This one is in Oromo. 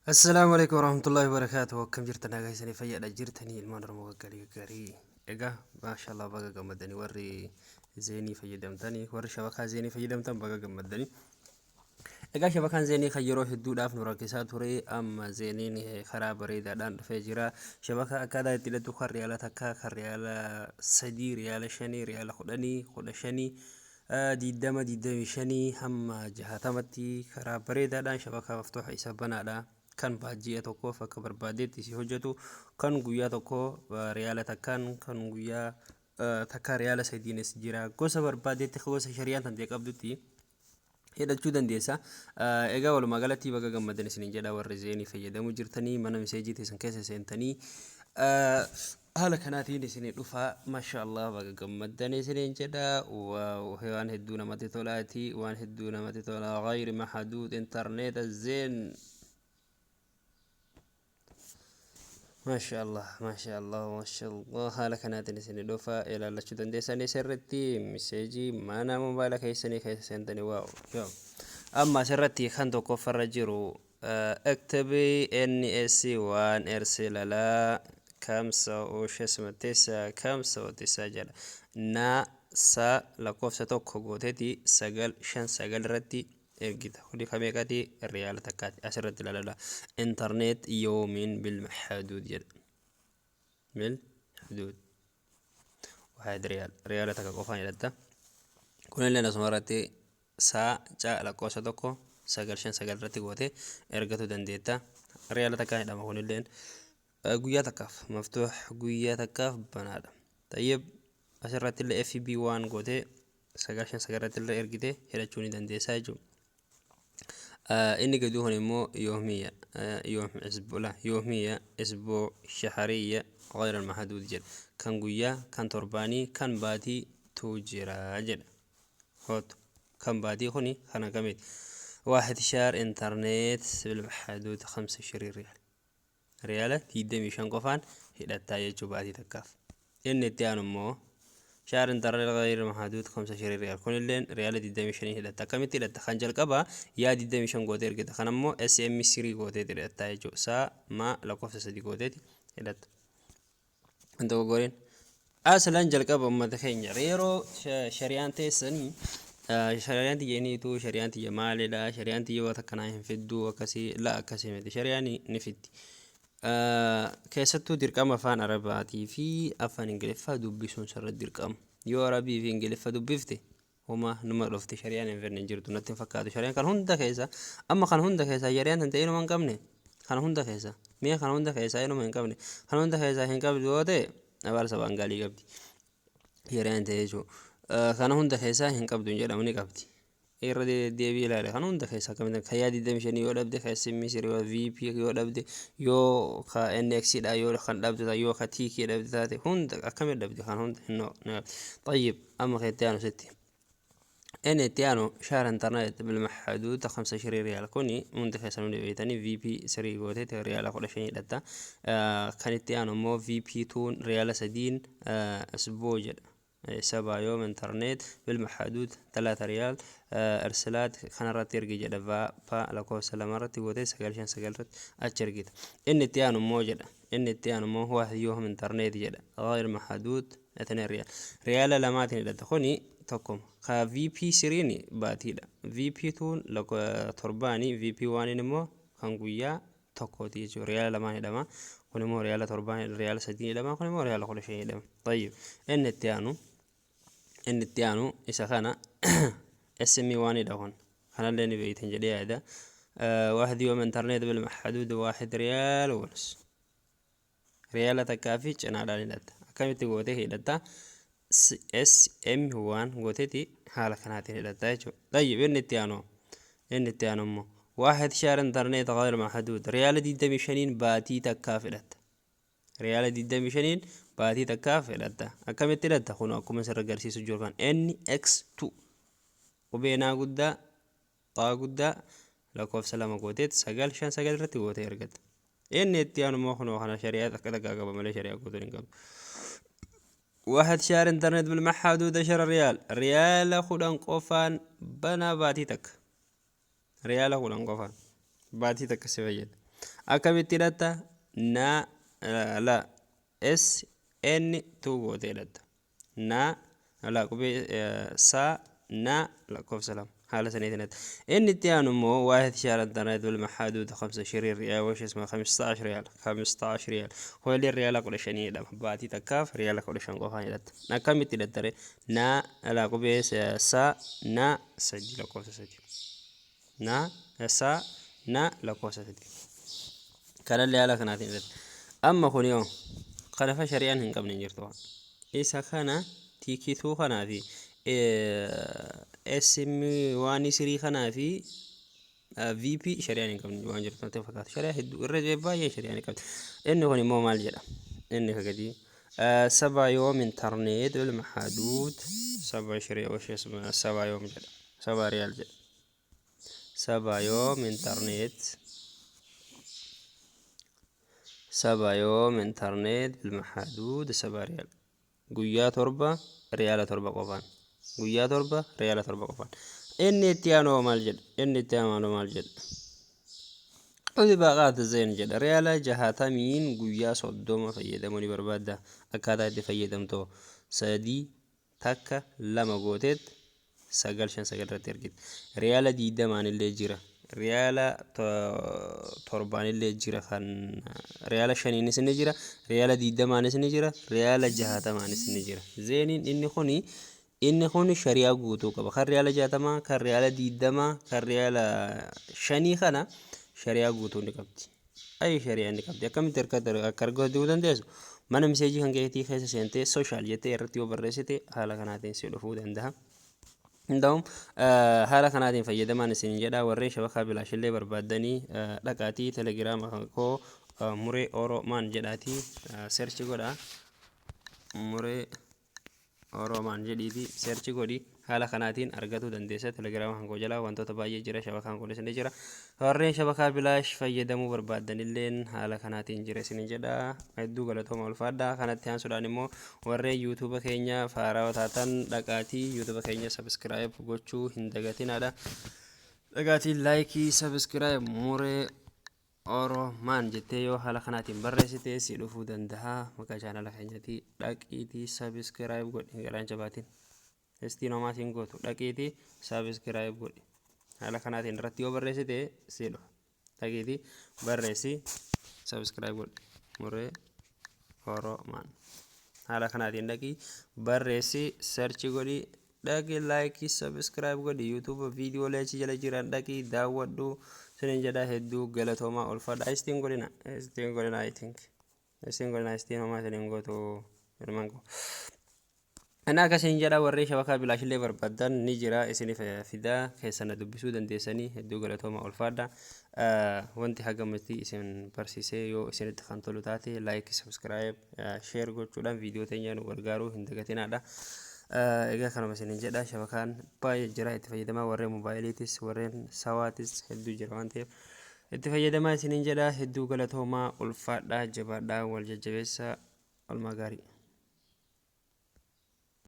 Assalaamu alaikum warahmatullahi wabarakatuh. Akkam jirtan? Nagaa isanii, fayyaadha jirtanii? Ilmaan Oromoo gaggaarii gaggaarii. Egaa maashaallah, baga gammaddanii warri Zeenii fayyadamtanii, warri shabakaa Zeenii fayyadamtan baga gammaddanii. Egaa shabakaan Zeenii kan yeroo hedduudhaaf nu rakkisaa ture, amma Zeeniin karaa bareedaadhaan dhufee jira. Shabakaa akkaataa itti hidhatu kan riyaala 1, kan riyaala 3, riyaala 5, riyaala 10, 15, 20, 25 hamma 60tti karaa bareedaadhaan shabakaa maftuuxa isa banaadha. Kan ji'a tokkoof akka barbaadetti si hojjetu, kan guyyaa tokko riyaala 1n, kan guyyaa takka riyaala 3nis jira. Gosa barbaadetti, gosa shariyaan tantee qabdutti hidhachuu dandeessa. Egaa walumaa galatti baga gammadan isiniin jedha warri Zeenii fayyadamuu jirtanii. Mana miseejii teessan keessa seentanii haala kanaatiin isinii dhufa. Masha Allah, baga gammaddan isiniin jedha. Wow, waan hedduu namatti tolaati, waan hedduu namatti tola. غير محدود internet Zain. Masha Allah, masha Allah, masha Allah. Haala kanaatiin isinii dhufa, ilaallachuu dandeessanii sirritti miseejii mana mobaayila keessanii keessa seentanii. Wow, amma asirratti kan tokkoffarra jiru اكتبي NS 1 ارسل على 5 و 9 5 9 jedha. Na sa lakkoofsa 1 gooteeti 959 irratti ergita. Kuni ka meeqati? Riyaala takkaati. Asirratti ilaaladha. إنترنت يومي بالمحدود jedha. بالحدود 1 ريال, riyaala 1 qofaan hidhatta. Kunillee asuma irratti saa ca lakkoofsa 1 959 irratti goote ergatu dandeetta. Riyaala takkaan hidhama. Kunilleen guyyaa takkaaf مفتوح, guyyaa takkaaf banaadha. طيب, asirratti illee FB waan gootee 959 irratti illee ergite hidhachuu ni dandeessaa jechuudha. Inni gaduu kun immoo يومية يوم أسبوع, يومية, أسبوع, شهرية, غير المحدود jedha. Kan guyyaa, kan torbaanii, kan baatii tu jira jedha. Hootu kan baatii kuni kan akkamiiti? 1 شهر إنترنت بالمحدود 25 ريال, riyaala 25 qofaan hidhattaa jechuu baatii takkaaf. Inni itti aanu immoo شهر إنترنت غير محدود 25 ريال. Kunilleen riyaala 25 hidhatta. Akkamitti hidhatta? Kan jalqabaa yaa 25 gootee ergita. Kan ammoo SM 3 gootee hidhattaa jechuu. Saa maa lakkoofsa 3 gooteeti hidhatta. Hin dogoggoriin. Aslan jalqaba uummata keenya yeroo shari'aan teessanii, shari'aan tiyya iniitu, shari'aan tiyya maalidha, shari'aan tiyya waan akkanaa hin fidduu, akkasii la, akkasii miti, shari'aan ni fiddi. Keessattuu dirqama afaan Arabaatii fi afaan Ingiliffaa dubbisuun sirra dirqama. Yoo Arabii fi Ingiliffa dubbifte homa numa dhufte, shari'aan hin fedne hin jirtu natti hin fakkaatu. Shari'aan kan hunda keessa, amma kan hunda keessa shari'aan tan ta'e inuma hin qabne. Kan hunda keessa mi'a kan hunda keessaa inuma hin qabne. Kan hunda keessaa hin qabdu yoo ta'e abaarsa baangaalii qabdi. Shari'aan ta'e jechuudha. Kana hunda keessaa hin qabdu hin jedhamu, ni qabdi. Irra deebii ilaale, kan hunda keessaa akkamitti? Kan yaa 25 yoo dhabde, kan SM 3 yoo VP yoo dhabde, yoo ka NX dha yoo kan dhabde taate, yoo ka TK dhabde taate, hunda akkamitti dhabde? Kan hunda hin ni qabdi. طيب, amma kan itti aanu sitti. Inni itti aanu شهر إنترنت بالمحدود 25 ريال. Kuni hundi keessan hundi beektanii, VP 3 gooteeti riyaala 15 hidhatta. Kan itti aanu immoo VP 2 riyaala 3n أسبوع jedha. 7 يوم إنترنت بالمحدود 3 ريال. إرسالات kanarratti ergi jedha. Va pa lakkoofsa 2 irratti gootee 959 irratti achi ergita. Inni itti aanu immoo jedha, inni itti aanu immoo 1 يوم إنترنت jedha, غير محدود 2 ريال, riyaala 2tiin hidhata. Kuni tokkoma ka VP 3n baatiidha, VP 2n torbaanii, VP 1 immoo kan guyyaa tokkooti jechuudha. Riyaala 2n hidhama. Kun immoo riyaala 7n, riyaala 3 hidhama. Kun immoo riyaala 15 hidhama. طيب, inni itti aanu isa kana SM 1 dha. Kun kanallee ni beeytan jedhee yaada. 1 يوم إنترنت بالمحدود 1 ريال ونص, riyaala takkaa fi cinaadhaan hidhatta. Akkamitti gootee hidhatta? SM 1 gooteeti haala kanaatiin hidhatta jechuudha. طيب, inni itti aanu immoo 1 شهر إنترنت غير محدود riyaala 25n baatii takkaaf hidhatta. Riyaala 25n baatii takkaaf hidhatta. Akkamitti hidhatta? Kun akkuma sirra agarsiisu jiru kan NX2, qubee naa guddaa, xaa guddaa, lakkoofsa 2 gooteet 959 irratti gootee ergatta. Inni itti aanu immoo kunoo kana shari'aa takka takkaa qaba malee shari'aa guutuun hin qabu. 1 شهر إنترنت بالمحدود 10 ريال, riyaala 10 qofaan banaa baatii takka. Riyaala 10 qofaan baatii takka si fayyada. Akkamitti hidhatta? Na la S N 2 gootee hidhatta. Na la qubee sa na lakkoofsa 2 haala saniitiin hidhatta. Inni itti aanu immoo واحد شهر انترنت بالمحدود 25 ريال، وش اسمه، 15 ريال، 15 ريال hoyleen riyaala 15 jedhama. Baatii takkaaf riyaala 15 qofaan hidhatta. Akkamitti hidhattare? Na la qubee sa na 3 lakkoofsa 3, na sa na lakkoofsa 3 kanallee haala kanaatiin hidhatta. Amma kun yoo kanafa shari'aan hin qabne hin jirtu. Isa kana tiikituu kanaa fi SM waan sirii kanaa fi VP shari'aan hin qabne waan jirtu natti fakkaatu. Shari'aa hedduu irra baay'ee shari'aan hin qabne. Inni kun immoo maal jedha? Inni kagadii 7 يوم انترنت بالمحدود 7 شريعة، وش اسمه، 7 يوم jedha، 7 ريال jedha. 7 يوم انترنت، 7 يوم انترنت بالمحدود 7 ريال. Guyyaa 7 riyaala 7 qofaan, guyyaa 7 riyaala 7 qofaan. Inni itti aanu maal jedha? Inni itti aanu maal jedha? خذ باقات زين jedha. Riyaala 60n guyyaa 30 fayyadamuu ni barbaadda. Akkaataa itti fayyadamtu 3 1 2 gooteet 959 irratti ergite. Riyaala 20n illee jira, riyaala 7n illee jira, kan riyaala 5nis ni jira, riyaala 20nis ni jira, riyaala 60nis ni jira. Zeeniin inni kun shari'aa guutuu qaba. Kan riyaala 60, kan riyaala 20, kan riyaala 5 kana shari'aa guutuu ni qabdi. Ay, shari'aa ni qabdi. Akkamitti akka argachuu dandeessu? Mana message kan keetii keessa seentee social jettee irratti yoo barreessite haala kanaatiin si dhufuu danda'a. Hunda'uun haala kanaatiin fayyadamaan isin jedha. Warreen shabakaa bilaashillee barbaaddanii dhaqaatii telegiraama kan koo Muree Oromaan jedhaatii search godhaa. Muree Oromaan jedhiitii search godhi, haala kanaatiin argatuu dandeessa. Telegiraama kan koo jalaa wantoota baay'ee jira, shabakaan kunis ni jira. Warreen shabakaa bilaash fayyadamuu barbaaddanilleen haala kanaatiin jira isin jedha. Hedduu galatooma, ulfaadha. Kanatti aansuudhaan immoo warreen yuutuuba keenya faaraa taatan dhaqaatii yuutuuba keenya subscribe gochuu hin dagatinaadha. Dhaqaatii like, subscribe, Muree Oromaan jettee yoo haala kanaatiin barreessite si dhufuu danda'a. Maqaa chaanala keenyatii dhaqiitii subscribe godhi. Garaan jabaatiin istiin homaa siin gootu, dhaqiitii subscribe godhi. Haala kanaatiin irratti yoo barreessite si dhufa. Dhaqiitii barreessi, subscribe godhi. Muree Oromaan haala kanaatiin dhaqii barreessi, search godhi, dhaqi like, subscribe godhi. Yuutuuba viidiyoolee achi jala jiran dhaqii daawwadhu sinin jedha. Hedduu galatoomaa, ulfaadha. Istiin godhina, istiin godhina, I think istiin godhina. Istiin homaa isinin gootu, ilmaan koo. Inni akkasiin jedha. Warri shabakaa bilaashillee barbaadan ni jira, isiniif fidaa keessana dubbisuu dandeessanii. Hedduu galatooma, ulfaadha. Wanti hagamatti isin barsiisee yoo isinitti kan tolu taate like, subscribe, share gochuudhaan viidiyoo teenya nu gargaaruu hin dagatinaadha. Egaa kanuma isinin jedha. Shabakaan baay'ee jira, itti fayyadamaa. Warreen moobaayiliitis warreen sawaatis hedduu jira waan ta'eef itti fayyadamaa isinin jedha. Hedduu galatoomaa, ulfaadha, jabaadhaa, wal jajjabeessa, olmaa gaarii.